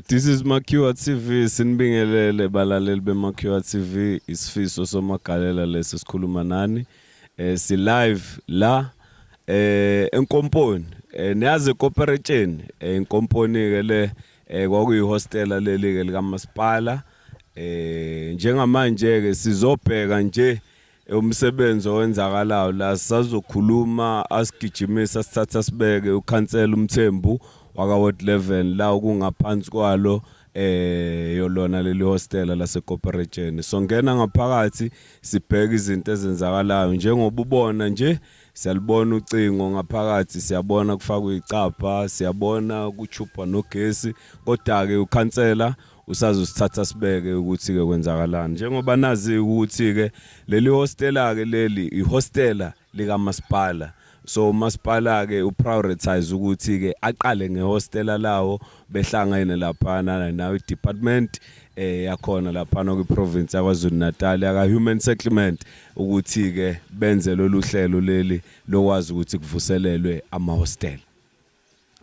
This is Makhiwa TV, sinibingelele balaleli beMakhiwa TV. Isifiso somagalela lesi sikhuluma nani. Si live la enkomponi. Niyazi eCoperation, enkomponi ke le kwakuyihostela leli ke likamasipala. Njengamanje ke sizobheka nje umsebenzi owenzakalayo la. Sisazokhuluma, asigijimisa, sithatha sibeke ukhansela uMthembu waka Ward 11 la okungaphansi kwalo yolona leli hostela lase Corporation. Songena ngaphakathi sibheke izinto ezenzakalayo. Njengoba ubona nje, siyalibona ucingo ngaphakathi, siyabona kufakwa icapha, siyabona kuchupha nogesi, kodwa ke ukhansela usazosithatha sibeke ukuthi ke kwenzakalani, njengoba nazi ukuthi ke leli hostela ke leli ihostela likamasipala. So umasipala ke uprioritize ukuthi ke aqale ngehostela lawo behlangene laphana nayo department yakhona laphana kwi province yaKwaZulu Natal yaka Human Settlement, ukuthi ke benze lolu hlelo leli lokwazi ukuthi kuvuselelwe ama hostel.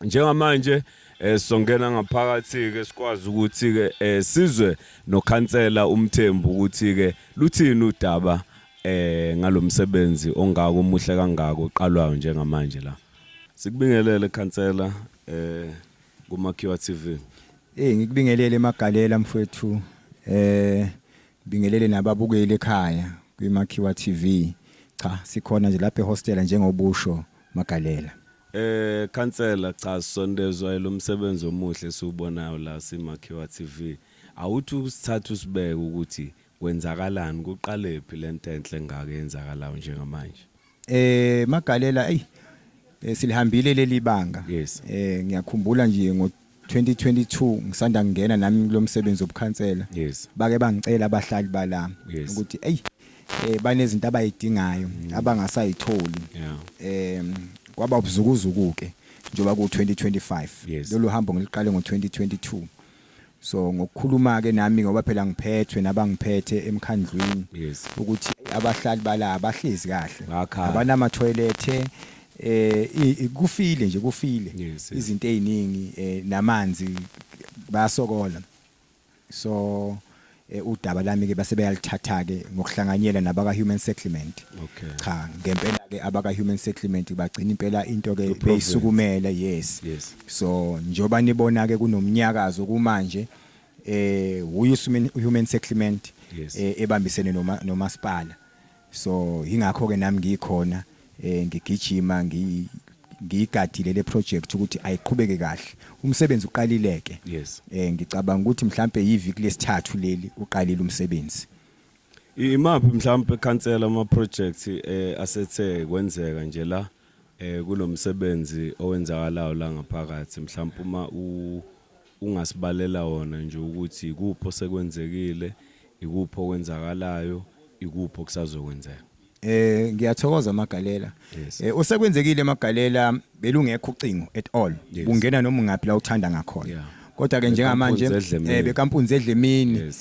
Njengamanje sizongena ngaphakathi ke sikwazi ukuthi ke sizwe nokhansela uMthembu ukuthi ke luthini udaba ngalomsebenzi ongaka omuhle kangaka oqalwayo njengamanje la. Sikubingelele, khansela, kuMakhiwa TV. Ngikubingelele, Magalela mfowethu. Bingelele nababukeli ekhaya kwiMakhiwa TV. Cha, sikhona nje lapha ehostela njengobusho, Magalela. Khansela, cha, sisondezwa lo msebenzi omuhle siubonayo la siMakhiwa TV. Awuthi usithatha usibeke ukuthi kwenzakalani, kuqalephi lento enhle engaka eyenzakalayo njengamanje? Magalela, ey, silihambile leli banga. Ngiyakhumbula nje ngo 2022 ngisanda kungena nami kulomsebenzi wobukhansela. Bake bangicela abahlali bala ukuthi ey, banezinto abayidingayo abangasayitholi. Kwaba ubuzukuzuku ke njengoba ku 2025. Lolu hambo ngiliqale ngo 2022. So ngokukhuluma ke nami, ngoba phela ngiphethwe nabangiphethe emkhandlwini, ukuthi abahlali bala abahlezi kahle. Ngakhala. Abanama toilet, kufile nje, kufile. Izinto eziningi, namanzi bayasokola. So udaba lami ke base bayalithatha ke ngokuhlanganyela nabaka Human Settlement. Cha, ngempela ke abaka Human Settlement bagcina impela into ke I-province. Beyisukumele, yes. So njoba nibona ke kunomnyakazo kumanje, uyu Human Settlement ebambisene noma nomasipala. So ingakho ke nami ngikhona, ngigijima, ngiyigadile le project ukuthi ayiqhubeke kahle. Umsebenzi uqalile ke. Ngicabanga ukuthi mhlambe yiviki lesithathu leli uqalile umsebenzi. Imaphi mhlawumbe, khansela, ama projects asethe kwenzeka nje la kulomsebenzi owenzakalayo la ngaphakathi? Mhlawumbe uma ungasibalela wona nje ukuthi ikuphi osekwenzekile, ikuphi okwenzakalayo, ikuphi okusazokwenzeka. Ngiyathokoza, Magalela. Yes. Osekwenzekile, Magalela, belungekho ucingo at all. Ungena noma ungaphi la uthanda ngakhona. Kodwa ke njengamanje Bekampunzi edlemini. Bekampunzi edlemini.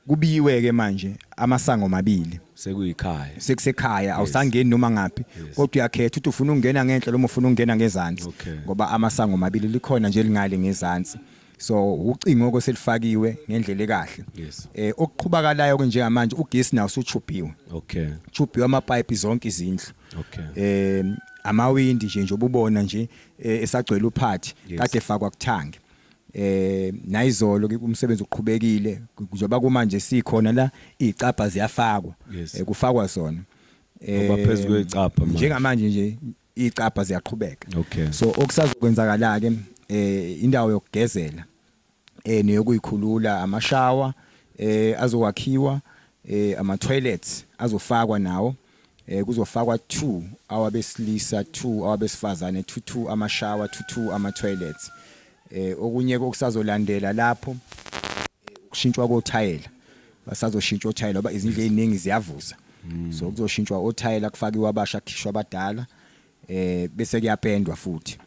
Kubiwe ke manje amasango mabili. Sekuyikhaya. Sekusekhaya, awusangeni noma ngapi. Kodwa uyakhetha ukuthi ufuna ukungena ngenhla noma ufuna ukungena ngezansi. Ngoba amasango mabili, likhona nje lingale ngezansi. So ucingo ko selifakiwe ngendlela ekahle. Okuqhubakalayo ke njengamanje, ugesi nawo usuchubhiwe. Chubhiwe amapipe zonke izindlu. Amawindi nje nje ububona nje esagcwele uphathi kade efakwa kuthangi. Nayizolo ke umsebenzi uqhubekile, njengoba kumanje sikhona la icapha ziyafakwa. Kufakwa zona. Ngoba phezulu kwecapha manje. Njengamanje nje icapha ziyaqhubeka. Okay. So okusazokwenzakala ke, indawo yokugezela neyokuyikhulula, amashawa azokwakhiwa, ama toilets azofakwa nawo. Kuzofakwa 2 awabesilisa, 2 awabesifazane, 2 2 amashawa, 2 2 ama toilets. Okunye okusazolandela lapho, ukushintshwa kothayela. Basazoshintshwa othayela ngoba izindlu eziningi ziyavuza. So kuzoshintshwa othayela, kufakiwe abasha, kukhishwa abadala, bese kuyapendwa futhi.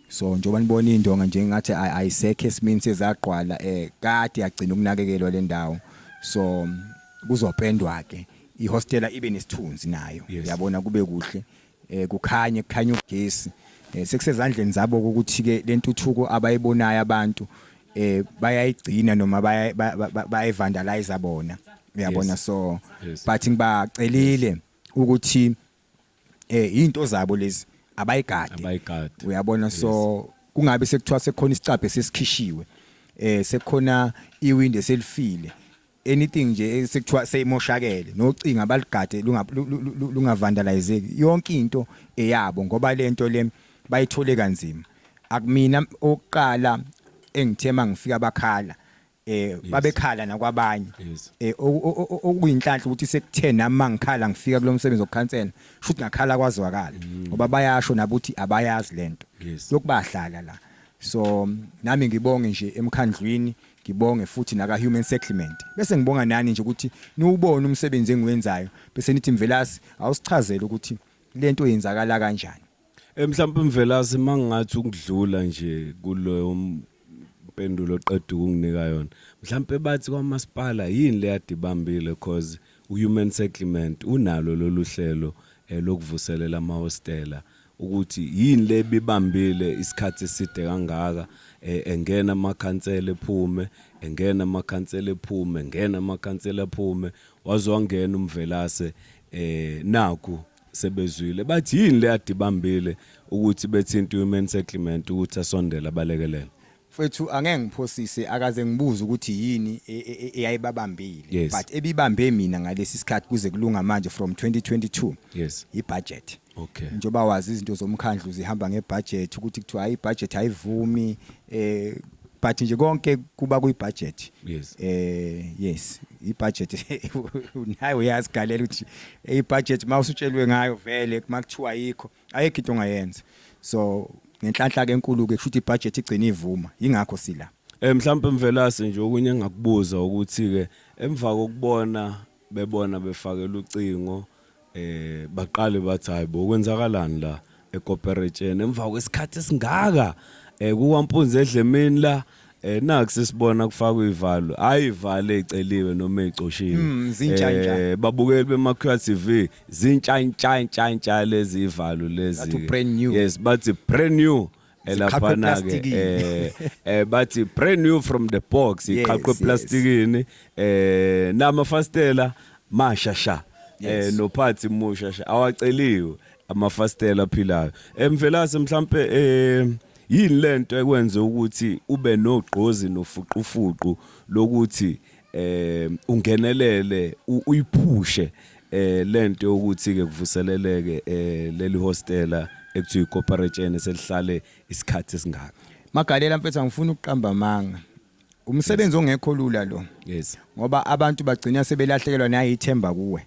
So njengoba nibona indonga nje ngathi ayisekho esimini, sezagqwala, kade yagcina ukunakekelwa le ndawo. So kuzopendwa ke, ihostela ibe nesithunzi nayo. Yabona, kube kuhle, kukhanye, kukhanye ugesi. Sekusezandleni zabo ukuthi ke lentuthuko abayibonayo abantu Bayayigcina noma bayivandalize bona, uyabona. So but ngibacelile ukuthi into zabo lezi abayigade. Abayigade. Uyabona, so kungabe sekuthiwa sekukhona isicabhe sesikhishiwe, sekukhona iwindi selifile, anything nje sekuthiwa seyimoshakele, nocinga abaligade lungavandalizeki. Yonke into eyabo, ngoba lento le bayithole kanzima. Akumina oqala engithema ngifika bakhala, babekhala nakwabanye. Okuyinhlanhla ukuthi sekuthe nami mangikhala ngifika kulomsebenzi wokukhansela, shuthi ngakhala kwazwakala, ngoba bayasho nabo ukuthi abayazi lento yokubahlala la. So nami ngibonge nje emkhandlwini, ngibonge futhi naka human settlement, bese ngibonga nani nje ukuthi niwubone umsebenzi engiwenzayo, bese nithi, "Mvelasi, awusichazele ukuthi lento yenzakala kanjani." Mhlawumbe Mvelasi, mangingathi ukudlula nje kuloyo mpendulo oqeda ukunginika yona, mhlawumbe bathi kwamasipala yini leyadibambile? Cause uhuman settlement unalo lolu hlelo lokuvuselela amahostela, ukuthi yini lebibambile isikhathi eside kangaka, engena amakhansela ephume, engena amakhansela ephume, engena amakhansela ephume, waze wangena uMvelase, naku sebezwile bathi yini leyadibambile ukuthi bethinta human settlement ukuthi asondele abalekelele? Mfethu, angeke ngiphosise, akaze ngibuze ukuthi yini eyayibabambile. But ebibambe mina ngalesi sikhathi kuze kulunga manje from 2022 ibudget. Njengoba wazi, izinto zomkhandlu zihamba ngebudget, ukuthi kuthiwa hayi, ibudget ayivumi, but nje konke kuba kuyibudget. Yes, ibudget nayo uyazigalela ukuthi ibudget mawusutshelwe ngayo vele, makuthiwa ayikho, ayikho into ongayenza. So ngenhlanhla ke enkulu ke, kusho ibudget igcina ivuma, ingakho sila. Mhlawumbe Mvelase nje okunye engakubuza ukuthi ke emva kokubona bebona befakela ucingo, baqale bathi, "Hayibo, kwenzakalani la eCoperation emva kwesikhathi esingaka kukwampunzi edlemini la?" Naku sesibona kufakwa ivalo, hayi ivalo eceliwe noma ecoshiwe. Zintsha. Babukeli beMakhiwa TV, zintsha lezi ivalo lezi. Bathi brand new. Yes, bathi brand new. Ziqhaqwe Laphana ke plastikini. Bathi brand new from the box, iqhaqwe plastikini, namafastela masha sha. Nophathi musha sha, awaceliwe, amafastela aphilayo. Emvelase, mhlambe yini lento ekwenze ukuthi ube nogqozi nofuqufuqu lokuthi ungenelele, uyiphushe lento yokuthi ke kuvuseleleke leli hostela ekuthiwa iCoperation selihlale isikhathi esingaka? Magalela mfethu, angifuni ukuqamba amanga, umsebenzi ongekho lula lo, ngoba abantu bagcina sebelahlekelwa nayi ithemba kuwe,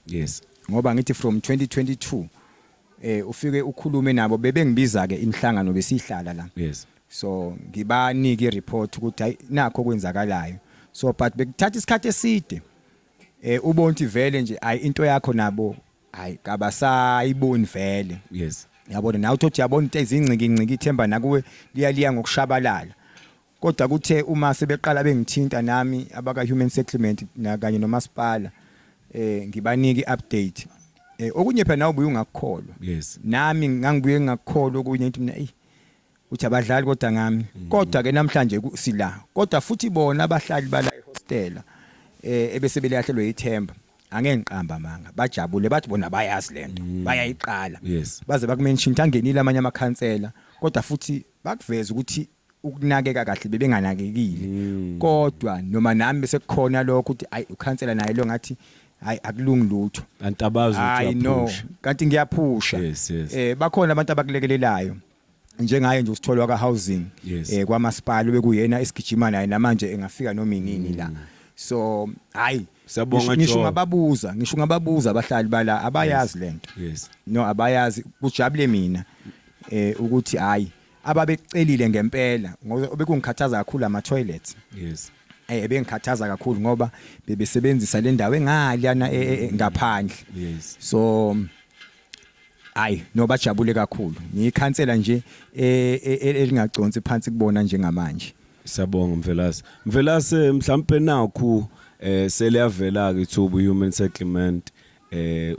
ngoba ngithi from 2022 ufike ukhulume nabo, bebengibiza ke imihlangano besihlala la. So ngibanike ireport ukuthi hayi, nakho kwenzakalayo. So but bekuthatha isikhathi eside, ubona ukuthi vele nje hayi, into yakho nabo hayi, kabasayiboni vele. Yabona nawe uthi uyabona into ezinciki inciki, ithemba nakuwe liya ngokushabalala. Kodwa kuthe uma sebeqala bengithinta nami abaka human settlement kanye nomasipala, ngibanike iupdate, okunye phela nawe ubuye ungakukholwa. Nami ngangibuye ngingakukholwa okunye, ngithi mina, "Ey, uthi abadlali kodwa ngami." Kodwa ke namhlanje sila, kodwa futhi bona abahlali bala ehostela ebese belahlehlwe ithemba, angeke ngiqamba amanga, bajabule, bathi bona bayazi lento, bayayiqala. Baze bakumention ukuthi angenile amanye amakhansela, kodwa futhi bakuveza ukuthi ukunakeka kahle bebenganakekile. Kodwa noma nami bese kukhona lokho ukuthi ayi, ukhansela naye lo ngathi hayi, akulungi lutho. Kanti abazi ukuthi Hayi, no. uyaphusha. Kanti ngiyaphusha. Yes. Bakhona abantu abakulekelelayo, njengaye nje usitholwa ka housing kwamasipala, bekuyena esigijima naye, namanje engafika noma inini la. So hayi, Siyabonga, ngisho Joe. ungababuza abahlali bala, abayazi lento. No, abayazi. Kujabule mina ukuthi hayi, ababecelile ngempela, ngoba bekungikhathaza kakhulu ama toilets. Ebengikhathaza kakhulu ngoba bebesebenzisa le ndawo engaliyana ngaphandle. So hayi no, bajabule kakhulu. Ngiyikhansela nje elingaconsi phansi kubona njengamanje. Siyabonga Mvelase. Mvelase, mhlambe nakhu seliyavela ke ithuba, human settlement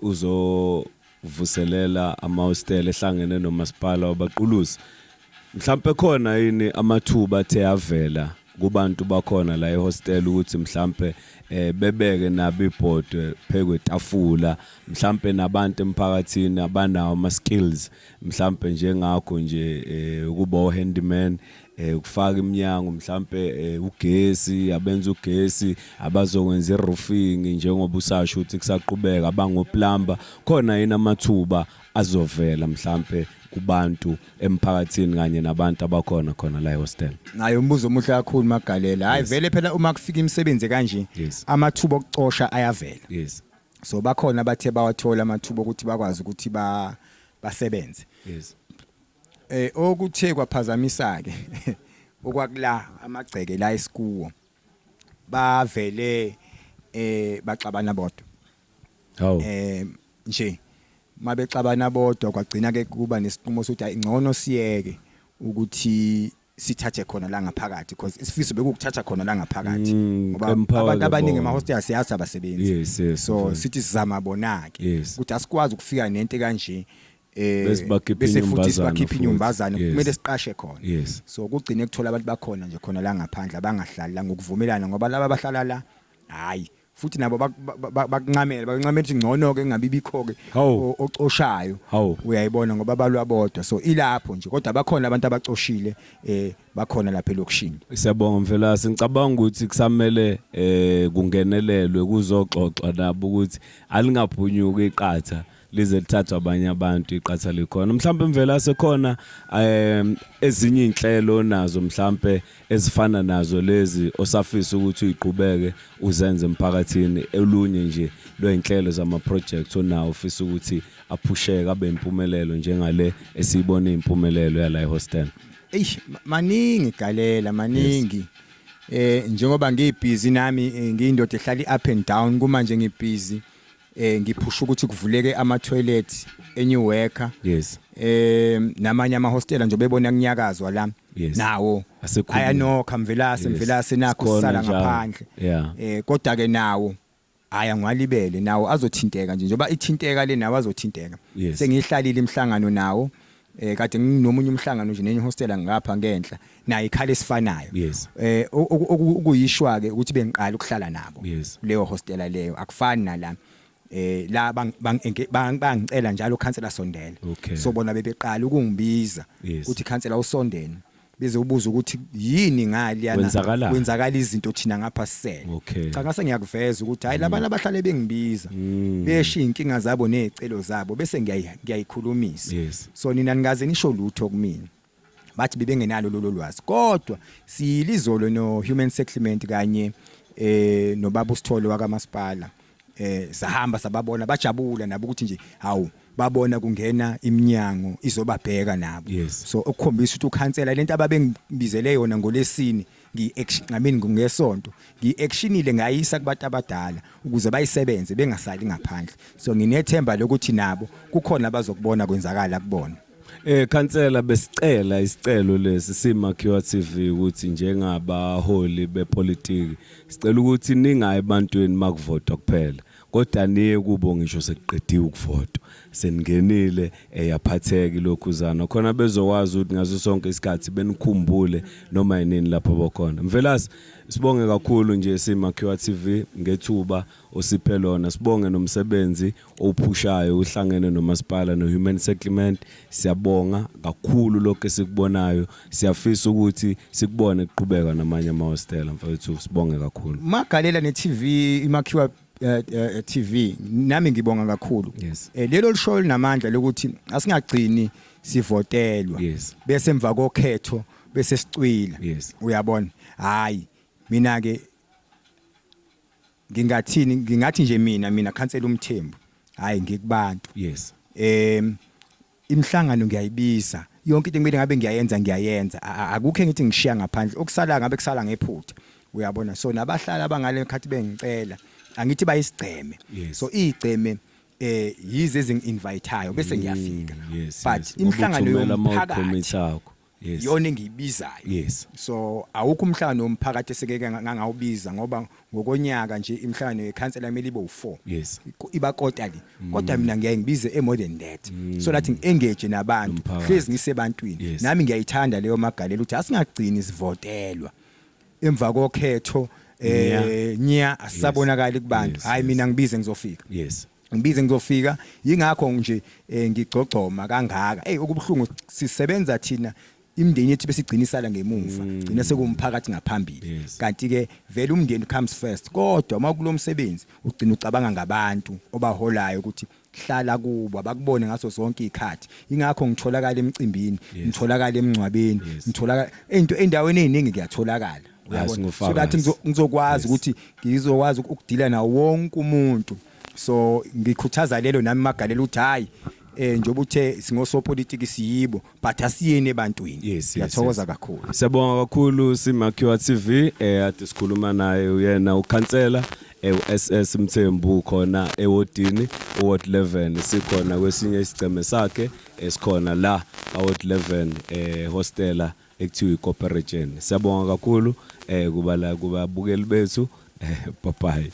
uzovuselela amahostel ehlangene nomasipala waBaqulusi. Mhlambe khona yini amathuba athe avela? Kubantu bakhona la ehostel ukuthi mhlambe bebeke nabo ibhodwe phekwe tafula, mhlambe nabantu emphakathini abanawo ama skills, mhlambe njengakho nje ukuba o handyman, ukufaka iminyango, mhlambe ugesi, abenza ugesi, abazokwenza iroofing, njengoba usasho ukuthi kusaqhubeka, abangoplumber khona. Yini amathuba azovela mhlambe kubantu emphakathini kanye nabantu abakhona khona la ehostel? Nayo umbuzo omuhle kakhulu, Magalela. Hayi, vele phela uma kufika imisebenzi kanje, amathuba okucosha ayavela. So bakhona abathe bawathola amathuba ukuthi bakwazi ukuthi ba basebenze. Okuthe kwaphazamisa ke okwakula amagceke la esikuwo, bavele baxabana bodwa. Nje mabexabana bodwa, kwagcina ke kuba nesinqumo sokuthi ayi, ngcono siyeke ukuthi sithathe khona la ngaphakathi, because isifiso bekukuthatha khona la ngaphakathi, ngoba empower abantu ke abaningi bona. ema-hostel siyazi abasebenzi. Yes So sithi sizama bona ke ukuthi asikwazi ukufika nento kanje Bese bakhipha bese futhi inyumbazana sibakhipha futhi. inyumbazane. Kumele siqashe khona. So kugcine kuthola abantu bakhona nje khona la ngaphandle abangahlali la ngokuvumelana, ngoba laba abahlala la, hayi futhi nabo bakuncamela, bakuncamela ukuthi ngcono ke ngabe ibikho ke ocoshayo. Uyayibona, ngoba balwa bodwa. So ilapho nje, kodwa bakhona abantu abacoshile, bakhona lapha elokishini. Siyabonga, Mvelase. Ngicabanga ukuthi kusamele kungenelelwe kuzoxoxwa nabo ukuthi alingaphunyuki iqatha lize lithathwe abanye abantu, iqatha likhona. Mhlawumbe, Mvelase, khona ezinye inhlelo nazo mhlawumbe ezifana nazo lezi osafisa ukuthi uyiqhubeke uzenze emphakathini, elunye nje lwey'nhlelo zama-projects onawo ufisa ukuthi aphusheke abe impumelelo njengale esiyibona impumelelo yala ehostel? Eish, maningi Galela, maningi. Njengoba ngibusy nami, ngiyindoda ehlala up and down, kumanje ngibusy ngiphusha ukuthi kuvuleke ama toilet eNew Worker. Namanye ama hostela nje bebona kunyakazwa la. Nawo Asekhulile. ayanokha, Mvelase. Mvelase, nakho Sikhona sisala njalo. ngaphandle. Kodwa ke nawo haya ngiwalibele, nawo azothinteka nje njengoba ithinteka le, nawo azothinteka. Sengihlalile imihlangano nawo, kade nginomunye umhlangano nje nenye hostela ngapha ngenhla, nayo ikhala esifanayo. Ukuyishwa ke ukuthi bengiqala ukuhlala nabo leyo hostela leyo, akufani nala la bangicela njalo, khansela sondela. So bona bebeqala ukungibiza ukuthi khansela usondele, beze ubuza ukuthi yini ngaliyana. Kwenzakalani? Kwenzakala izinto, thina ngapha sisele. Cha, ngase ngiyakuveza ukuthi hayi, labantu abahlale bengibiza besho inkinga zabo nezicelo zabo, bese ngiyayikhulumisa. So nina ningaze nisho lutho kumina. Bathi bebengenalo lolo lwazi, kodwa siyilizolo no human settlement kanye nobaba uSithole wakamasipala, sahamba sababona, bajabula nabo ukuthi nje hawu, babona kungena iminyango izobabheka nabo. So okukhombisa ukuthi ukhansela lento ababengibizele yona ngolesine, ngiyi-action, I mean ngesonto, ngiyi-actionile, ngayisa kubantu abadala ukuze bayisebenze bengasali ngaphandle. So nginethemba lokuthi nabo kukhona abazokubona kwenzakala kubona. Khansela, besicela isicelo lesi siMakhiwa TV ukuthi njengabaholi bepolitiki sicela ukuthi ningayi ebantwini makuvotwa kuphela, kodwa niye kubo ngisho sekuqediwe ukuvotwa, seningenile eyaphatheka ilokhuzana khona, bezokwazi ukuthi ngaso sonke isikhathi benikhumbule noma yinini lapho bokhona. Mvelase, sibonge kakhulu nje siMakhiwa TV ngethuba osiphe lona, sibonge nomsebenzi owuphushayo uhlangene nomasipala no-human settlement. Siyabonga kakhulu lokho esikubonayo, siyafisa ukuthi sikubone kuqhubeka namanye amahostela, mfowethu. Sibonge kakhulu. Magalela ne-TV iMakhiwa TV, nami ngibonga kakhulu. Lelo lishoyo linamandla lokuthi asingagcini sivotelwa bese emva kokhetho bese sicwila. Uyabona, hayi, mina ke ngingathini? Ngingathi nje mina khansela uMthembu, hayi, ngikubantu. Imihlangano ngiyayibiza, yonke into kumele ngabe ngiyayenza ngiyayenza. Akukho engithi ngishiya ngaphandle, okusala ngabe kusala ngephutha, uyabona. So nabahlali abangale khathi bengicela, angithi bayisigceme. So igceme yize ezingi-inviteayo bese ngiyafika. But imihlangano Ngoba uthumela yomphakathi ama-committee akho. Iyona engiyibizayo. So awukho umhlangano womphakathi eseke ngangawubiza, ngoba ngokonyaka nje imihlangano yekhansela kumele ibe u4. Iba quarterly, kodwa mina ngiyaye ngibize e more than that, so that ngi-engage nabantu. Nomphakathi. Hlezi ngisebantwini. Nami ngiyayithanda leyo, Magalela, ukuthi asingagcini sivotelwa. Emva kokhetho nya asisabonakali kubantu. Hayi, mina ngibize ngizofika. Ngibize ngizofika. Yingakho nje ngigcogcoma kangaka. Hey, okubuhlungu, sisebenza thina, imindeni yethu besigcina isala ngemuva, gcina sekumphakathi ngaphambili. Kanti ke vele umndeni comes first, kodwa uma kulomsebenzi ugcina ucabanga ngabantu obaholayo ukuthi hlala kubo, abakubone ngaso zonke izikhathi. Ingakho ngitholakala emcimbini, ngitholakala emngcwabeni, ngitholakala into endaweni eziningi, kuyatholakala, uyabona, so that ngizokwazi ukuthi ngizokwazi ukudila nawo wonke umuntu. So ngikhuthaza lelo nami magalela ukuthi hayi, njengoba uthe singosopolitiki, siyibo, but asiyeni ebantwini. Ngiyathokoza kakhulu. Siyabonga kakhulu Simakhiwa TV. Ade sikhuluma naye uyena ukhansela uSS Mthembu khona ewodini uward 11. Sikhona kwesinye isigceme sakhe esikhona la ward 11, hostela ekuthiwa iCooperation. Siyabonga kakhulu kuba la kubabukeli bethu. Bye bye.